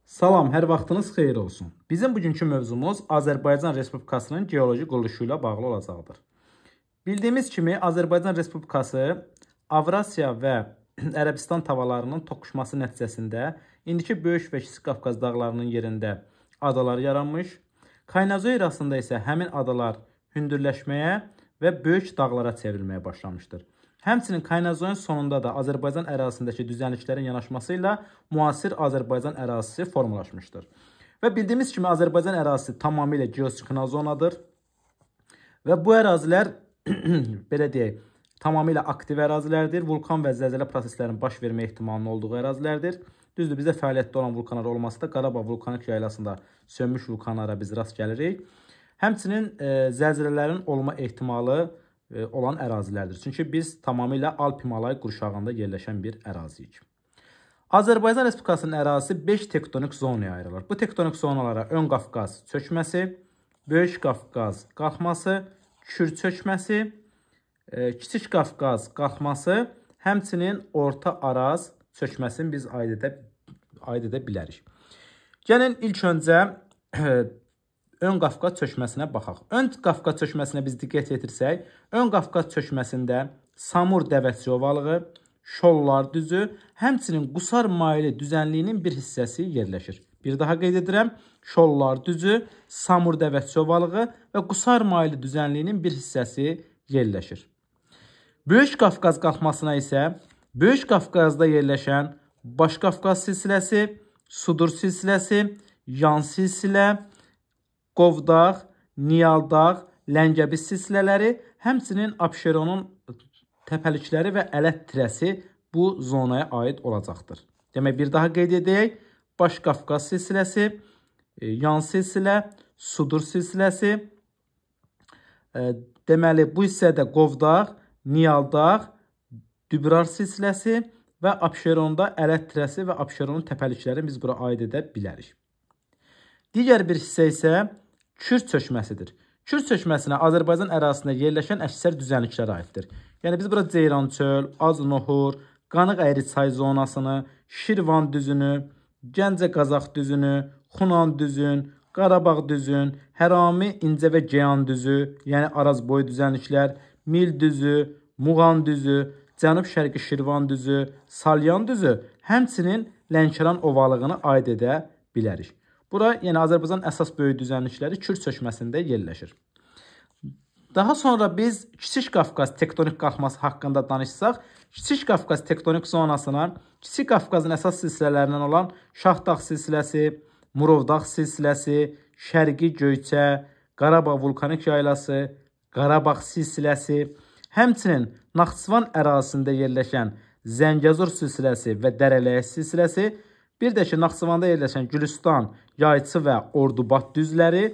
Salam, hər vaxtınız xeyir olsun. Bizim bugünkü mövzumuz Azərbaycan Respublikasının geoloji quruluşu ilə bağlı olacaqdır. Bildiyimiz kimi Azərbaycan Respublikası Avrasiya və Ərəbistan tavalarının toqquşması nəticəsində indiki Böyük və Kiçik Qafqaz dağlarının yerində adalar yaranmış, Kaynazoy erasında isə həmin adalar hündürləşməyə və böyük dağlara çevrilməyə başlamışdır. Həmçinin Kaynazoyun sonunda da Azərbaycan ərazisindəki düzənliklərin yanaşması ilə müasir Azərbaycan ərazisi formalaşmışdır. Və bildiyimiz kimi Azərbaycan ərazisi tamamilə geosiklinal zonadır və bu ərazilər belə deyək, tamamilə aktiv ərazilərdir. Vulkan və zəlzələ proseslərinin baş vermə ehtimalının olduğu ərazilərdir. Düzdür, bizdə fəaliyyətdə olan vulkanlar olmasa da Qarabağ vulkanik yaylasında sönmüş vulkanlara biz rast gəlirik. Həmçinin zəlzələlərin olma ehtimalı olan ərazilərdir. Çünki biz tamamilə Alp-Himalay qurşağında yerləşən bir əraziyik. Azərbaycan Respublikasının ərazisi 5 tektonik zonaya ayrılır. Bu tektonik zonalara Ön Qafqaz çökməsi, Böyük Qafqaz qalxması, Kür çökməsi, Kiçik Qafqaz qalxması, həmçinin Orta Araz çökməsini biz aid edə bilərik. Gəlin ilk öncə Ön Qafqaz çökməsinə baxaq. Ön Qafqaz çökməsinə biz diqqət yetirsək, Ön Qafqaz çökməsində Samur Dəvəçi ovalığı, Şollar düzü, həmçinin Qusar maili düzənliyinin bir hissəsi yerləşir. Bir daha qeyd edirəm, Şollar düzü, Samur Dəvəçi ovalığı və Qusar maili düzənliyinin bir hissəsi yerləşir. Böyük Qafqaz qalxmasına isə Böyük Qafqazda yerləşən Baş Qafqaz silsiləsi, Sudur silsiləsi, Yan silsilə, Qovdağ, Niyaldağ, Ləngəbiz silsilələri, həmçinin Abşeronun təpəlikləri və Ələt tirəsi bu zonaya aid olacaqdır. Demək, bir daha qeyd edək. Baş Qafqaz silsiləsi, Yan silsilə, Sudur silsiləsi, deməli, bu hissədə Qovdağ, Niyaldağ, Dübrar silsiləsi və Abşeronda Ələt tirəsi və Abşeronun təpəlikləri biz bura aid edə bilərik. Digər bir hissə isə Kür çökməsidir. Kür çökməsinə Azərbaycan ərazisində yerləşən əksər düzənliklərə aiddir. Yəni biz bura Ceyrançöl, Az-Nohur, Qanıq Əyri çay zonasını, Şirvan düzünü, Gəncə-Qazax düzünü, Xunan düzün, Qarabağ düzün, Hərami, İncə və Geyan düzü, yəni Arazboyu düzənliklər, Mil düzü, Muğan düzü, Cənub-Şərqi Şirvan düzü, Salyan düzü, həmçinin Lənkəran ovalığını aid edə bilərik. Bura, yəni Azərbaycan əsas böyük düzənlikləri Kür çökməsində yerləşir. Daha sonra biz Kiçik Qafqaz tektonik qalxması haqqında danışsaq, Kiçik Qafqaz tektonik zonasına Kiçik Qafqazın əsas silsilələrindən olan Şahdağ silsiləsi, Murovdağ silsiləsi, Şərqi Göyçə, Qarabağ vulkanik yaylası, Qarabağ silsiləsi, həmçinin Naxçıvan ərazisində yerləşən Zəngəzur silsiləsi və Dərələyə silsiləsi, bir də ki, Naxçıvanda yerləşən Gülüstan, Yayçı və Ordubad düzləri,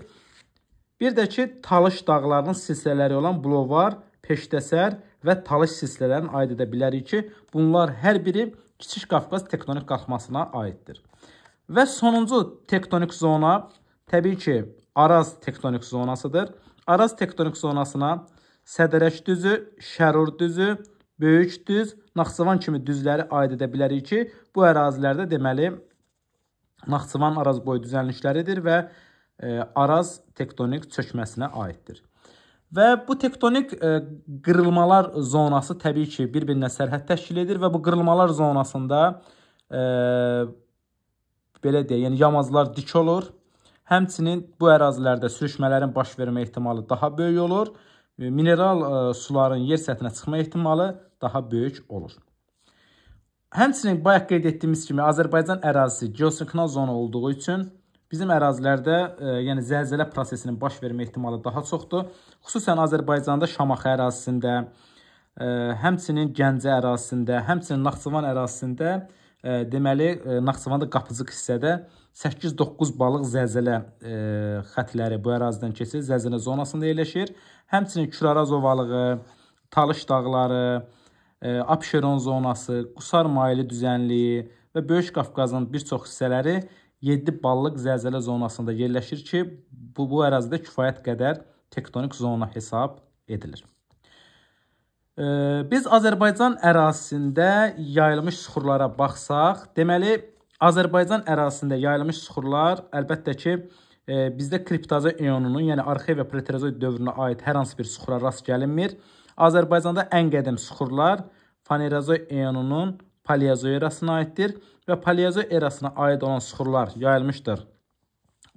bir də ki, Talış dağlarının silsilələri olan Bulovar, Peşdəsər və Talış silsilələrini aid edə bilərik ki, bunlar hər biri Kiçik Qafqaz tektonik qalxmasına aiddir. Və sonuncu tektonik zona təbii ki, Araz tektonik zonasıdır. Araz tektonik zonasına Sədərək düzü, Şərur düzü, Böyük düz, Naxçıvan kimi düzləri aid edə bilərik ki, bu ərazilərdə deməli Naxçıvan Arazboyu düzənlikləridir və Araz tektonik çökməsinə aiddir. Və bu tektonik qırılmalar zonası təbii ki, bir-birinə sərhəd təşkil edir və bu qırılmalar zonasında belə deyək, yəni yamazlar dik olur. Həmçinin bu ərazilərdə sürüşmələrin baş vermə ehtimalı daha böyük olur. Mineral suların yer səthinə çıxma ehtimalı daha böyük olur. Həmçinin bayaq qeyd etdiyimiz kimi Azərbaycan ərazisi geosinklinal zona olduğu üçün bizim ərazilərdə yəni zəlzələ prosesinin baş vermə ehtimalı daha çoxdur. Xüsusən Azərbaycanda Şamaxı ərazisində, həmçinin Gəncə ərazisində, həmçinin Naxçıvan ərazisində, deməli Naxçıvanda Qapıcıq hissədə 8-9 balıq zəlzələ xətləri bu ərazidən keçir, zəlzələ zonasında yerləşir. Həmçinin Kür-Araz ovalığı, Talış dağları, Abşeron zonası, Qusar maili düzənliyi və Böyük Qafqazın bir çox hissələri 7 ballıq zəlzələ zonasında yerləşir ki, bu ərazidə kifayət qədər tektonik zona hesab edilir. Biz Azərbaycan ərazisində yayılmış süxurlara baxsaq, deməli, Azərbaycan ərazisində yayılmış suxurlar əlbəttə ki, bizdə kriptozoy eonunun, yəni arxey və proterozoy dövrünə aid hər hansı bir suxura rast gəlinmir. Azərbaycanda ən qədim suxurlar fanerozoy eonunun paleozoy erasına aiddir və paleozoy erasına aid olan suxurlar yayılmışdır.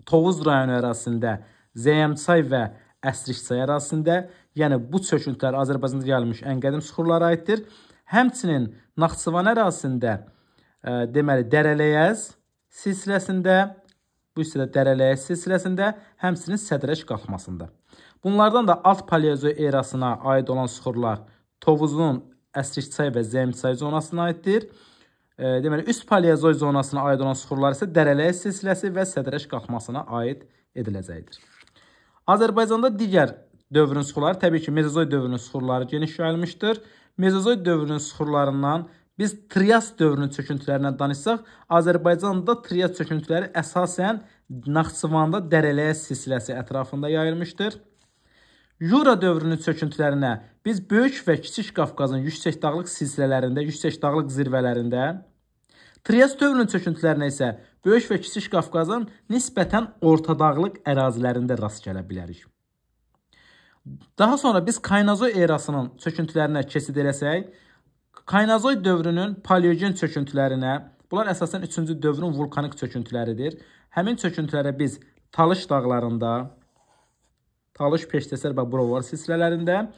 Tovuz rayonu ərazisində, Zəyəmçay və Əsrikçay ərazisində, yəni bu çöküntülər Azərbaycanda yayılmış ən qədim suxurlara aiddir. Həmçinin Naxçıvan ərazisində, deməli Dərələyəz silsiləsində, bu hissədə Dərələyəz silsiləsində, həmçinin Sədrəş qalxmasında. Bunlardan da alt paleozoy erasına aid olan suxurlar Tovuzun Əsrikçay və Zəyəmçay zonasına aiddir. Deməli, üst paleozoy zonasına aid olan suxurlar isə Dərələyəz silsiləsi və Sədrəş qalxmasına aid ediləcəkdir. Azərbaycanda digər dövrün suxurları, təbii ki, mezozoy dövrünün suxurları geniş yayılmışdır. Mezozoy dövrünün suxurlarından biz Trias dövrünün çöküntülərindən danışsaq, Azərbaycanda Trias çöküntüləri əsasən Naxçıvanda Dərələyəz silsiləsi ətrafında yayılmışdır. Yura dövrünün çöküntülərinə biz Böyük və Kiçik Qafqazın yüksək dağlıq silsilələrində, yüksək dağlıq zirvələrində, Trias dövrünün çöküntülərinə isə Böyük və Kiçik Qafqazın nisbətən ortadağlıq ərazilərində rast gələ bilərik. Daha sonra biz Kaynazoy erasının çöküntülərinə keçid eləsək, Kaynazoy dövrünün paleogen çöküntülərinə, bunlar əsasən 3-cü dövrün vulkanik çöküntüləridir. Həmin çöküntülərə biz Talış dağlarında, Talış, Peştəsər və Brovar silsilələrində,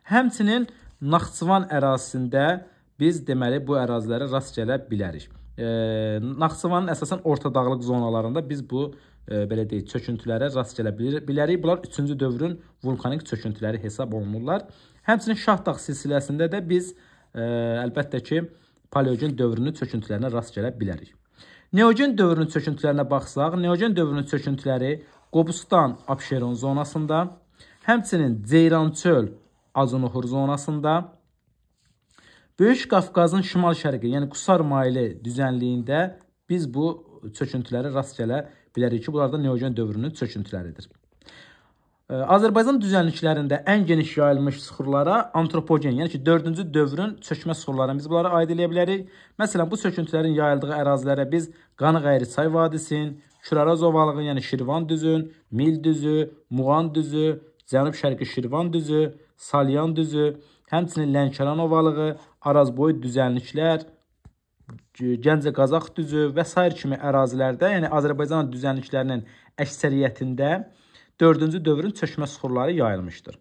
həmçinin Naxçıvan ərazisində biz deməli bu ərazilərə rast gələ bilərik. Naxçıvanın əsasən orta dağlıq zonalarında biz bu belə deyək, çöküntülərə rast gələ bilərik. Bunlar 3-cü dövrün vulkanik çöküntüləri hesab olunurlar. Həmçinin Şahdağ silsiləsində də biz əlbəttə ki, paleogen dövrünün çöküntülərinə rast gələ bilərik. Neogen dövrünün çöküntülərinə baxsaq, Neogen dövrünün çöküntüləri Qobustan Abşeron zonasında, həmçinin Ceyrançöl Azunuhur zonasında, Böyük Qafqazın şimal-şərqi, yəni Qusar maili düzənliyində biz bu çöküntülərə rast gələ bilərik ki, bunlar da Neogen dövrünün çöküntüləridir. Azərbaycan düzənliklərində ən geniş yayılmış suxurlara antropogen, yəni ki, 4-cü dövrün çökmə suxurlarına biz bunlara aid eləyə bilərik. Məsələn, bu çöküntülərin yayıldığı ərazilərə biz Qanıq Əyriçay vadisinin, Küraraz ovalığın, yəni Şirvan düzün, Mil düzü, Muğan düzü, Cənub-Şərqi Şirvan düzü, Salyan düzü, həmçinin Lənkəran ovalığı, Arazboyu düzənliklər, Gəncə-Qazax düzü və sair kimi ərazilərdə, yəni Azərbaycan düzənliklərinin əksəriyyətində 4-cü dövrün çökmə suxurları yayılmışdır.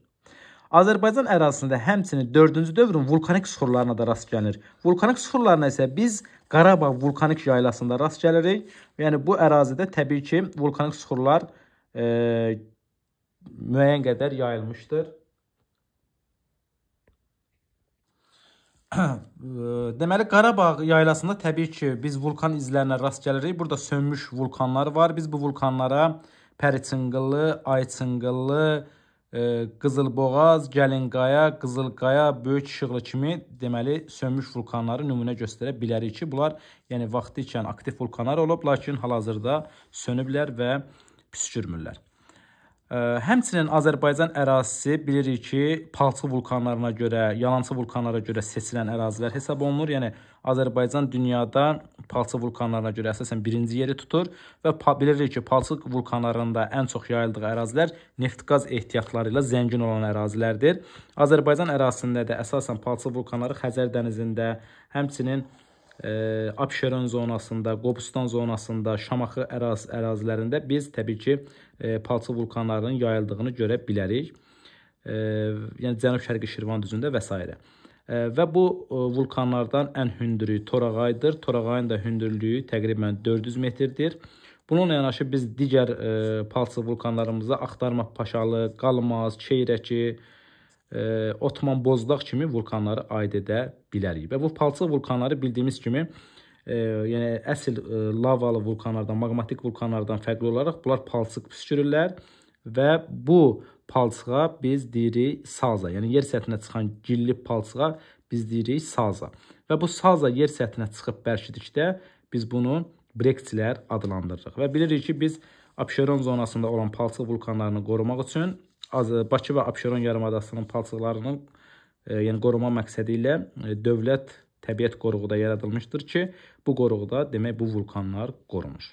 Azərbaycan ərazisində həmçinin 4-cü dövrün vulkanik suxurlarına da rast gəlinir. Vulkanik suxurlarına isə biz Qarabağ vulkanik yaylasında rast gəlirik. Yəni bu ərazidə təbii ki, vulkanik suxurlar müəyyən qədər yayılmışdır. Deməli, Qarabağ yaylasında təbii ki, biz vulkan izlərinə rast gəlirik. Burada sönmüş vulkanlar var. Biz bu vulkanlara Pəriçınqıllı, Ayçınqıllı, Qızılboğaz, Gəlinqaya, Qızılqaya, Böyük İşıqlı kimi deməli sönmüş vulkanları nümunə göstərə bilərik ki, bunlar yəni vaxtı ikən aktiv vulkanlar olub, lakin hal-hazırda sönüblər və püskürmürlər. Həmçinin Azərbaycan ərazisi bilirik ki, palçıq vulkanlarına görə, yalançı vulkanlara görə seçilən ərazilər hesab olunur. Yəni Azərbaycan dünyada palçıq vulkanlarına görə əsasən birinci yeri tutur və bilirik ki, palçıq vulkanlarında ən çox yayıldığı ərazilər neft-qaz ehtiyatları ilə zəngin olan ərazilərdir. Azərbaycan ərazisində də əsasən palçıq vulkanları Xəzər dənizində, həmçinin Abşeron zonasında, Qobustan zonasında, Şamaxı ərazilərində biz təbii ki, palçıq vulkanlarının yayıldığını görə bilərik. Yəni Cənub-Şərqi Şirvan düzündə və s. Və bu vulkanlardan ən hündürü Torağaydır. Torağayın da hündürlüyü təqribən 400 metrdir. Bununla yanaşı biz digər palçıq vulkanlarımıza Axtarma Paşalı, Qalmaz, Çeyrəki, Otman Bozdağ kimi vulkanları aid edə bilərik. Və bu palçıq vulkanları bildiyimiz kimi, yəni əsl lavalı vulkanlardan, maqmatik vulkanlardan fərqli olaraq bunlar palçıq püskürürlər və bu palçığa biz deyirik salza. Yəni yer səthinə çıxan gilli palçığa biz deyirik salza. Və bu salza yer səthinə çıxıb bərkidikdə biz bunu brekçilər adlandırırıq. Və bilirik ki, biz Abşeron zonasında olan palçıq vulkanlarını qorumaq üçün Bakı və Abşeron yarımadasının palçıqlarının yəni qoruma məqsədi ilə dövlət Təbiət qoruğu da yaradılmışdır ki, bu qoruqda demək bu vulkanlar qorunur.